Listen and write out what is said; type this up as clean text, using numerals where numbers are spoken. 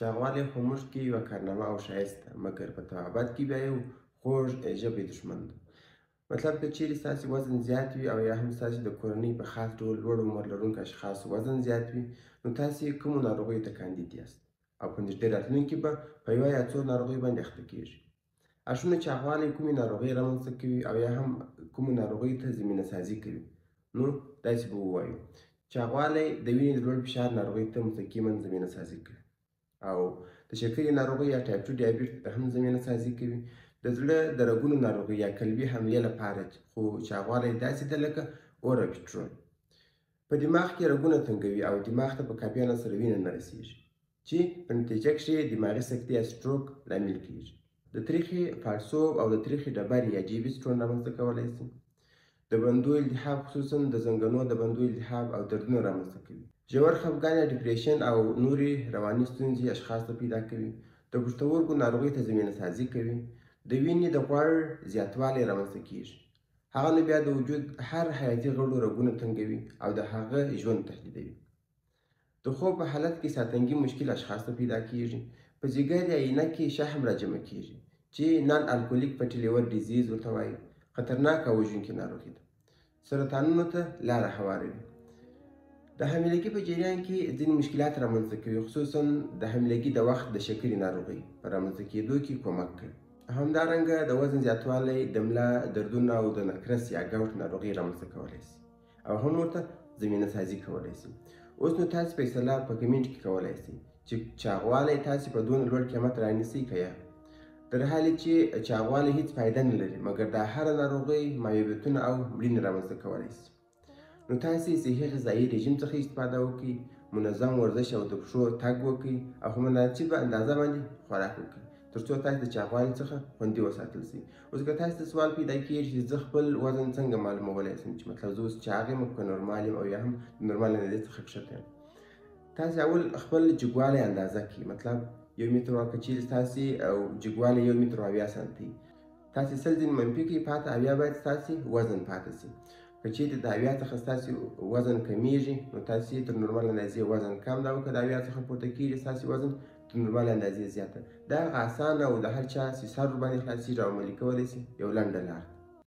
چاغوالی خو موږ کې یوه کارنامه او ښایست ده، مګر په طبابت کې بیا یو خوږ ژبی دښمن ده. مطلب که چیرې ستاسې وزن زیات وي او یا هم ستاسې د کورنۍ په خاص ډول لوړ عمر لرونکو اشخاصو وزن زیات وي، نو تاسې کومو ناروغیو ته کاندید یاست او په نږدې راتلونکي به په یوه یا څو ناروغیو باندې اخته کیږي. آشونه چاغوالی کومې ناروغۍ رامنځته کوي او یا هم کومو ناروغیو ته زمینه سازي کوي؟ نو داسې به ووایو، چاغوالی د وینې د لوړ فشار ناروغۍ ته مستقیما زمینه سازي کوي او د شکرې ناروغۍ یا type 2 دیابت ته هم زمینه سازي کوي. د زړه د رګونو ناروغۍ یا قلبي حملې لپاره خو چاغوالی داسې ده لکه اور او پټرول. په دماغ کې رګونه تنګوي او دماغ ته په کافي اندازه سره وینه نه رسیږي، چې په نتیجه کښې دماغي سکتې یا stroke لامل کیږي. د تریخې پاړسوب او د تریخې ډبرې یا جیبي stone رامنځته کولی شي. د بندو التهاب، خصوصا د زنګنو د بندو التهاب او دردونه رامنځته کوي. ژور خفګان یا depression او نورې رواني ستونزې اشخاص ته پیدا کوي. د پښتورګو ناروغۍ ته زمینه سازي کوي. د وینې د غوړ زیاتوالی رامنځته کیږي، هغه نو بیا د وجود هر حیاتي غړو رګونه تنګوي او د هغه ژوند تهدیدوي. د خوب په حالت کې ساتنګي مشکل اشخاص ته پیدا کیږي. په ځیګر یا اینه کې شحم راجمع کیږي چې non alcoholic fatty liver disease ورته وایي، خطرناکه او وژونکې ناروغي ده. سرطانونو ته لاره هواروي. د حاملګي په جریان کې ځینې مشکلات رامنځته کوي، خصوصا د حاملګي د وخت د شکرې ناروغۍ په رامنځته کیدو کې کومک کوي. همدارنګه د وزن زیاتوالی د ملا دردونه او د نکرس یا gout ناروغۍ رامنځته کولی شي او هم ورته زمینه سازي کولی شي. اوس نو تاسې فیصله په comment کې کولی شئ چې چاغوالی تاسې په دونه لوړ قیمت رانیسئ که یا. در حالي چې چاغوالی هیڅ فایده نه لري، مګر دا هره ناروغۍ، معیوبیتونه او مړینې رامنځته کولی شي. نو تاسې صحي غذایي رژیم څخه استفاده وکړئ، منظم ورزش او د پښو تګ وکړئ او په مناسبه اندازه باندې خوراک وکړئ، تر څو تاسې د چاغوالي څخه خوندي وساتل شئ. اوس که تاسې ته سوال پیدا کیږي چې زه خپل وزن څنګه معلومولی شم، چې مطلب زه اوس چاغ یم که نورمال یم او یا هم د نورمال اندازې څخه کښته یم، تاسې اول خپل جګوالی اندازه کړئ. مطلب 1 متر که چیرې ستاسې او جګوالی 1 متر 70 سانتي، تاسې 100 ځینې منفي کړئ، پاته 70 باید ستاسې وزن پاته شي. که چیرې د 70 څخه ستاسې وزن کمیږي، نو تاسې تر نورمال اندازې وزن کم ده، او که د 70 څخه پورته کیږي ستاسې وزن تر نورمال اندازې زیاته. دا هغه اسانه او د هر چا چې سر ورباندې خلاصېږي او عملي کولی شي یو لنډه لار ده.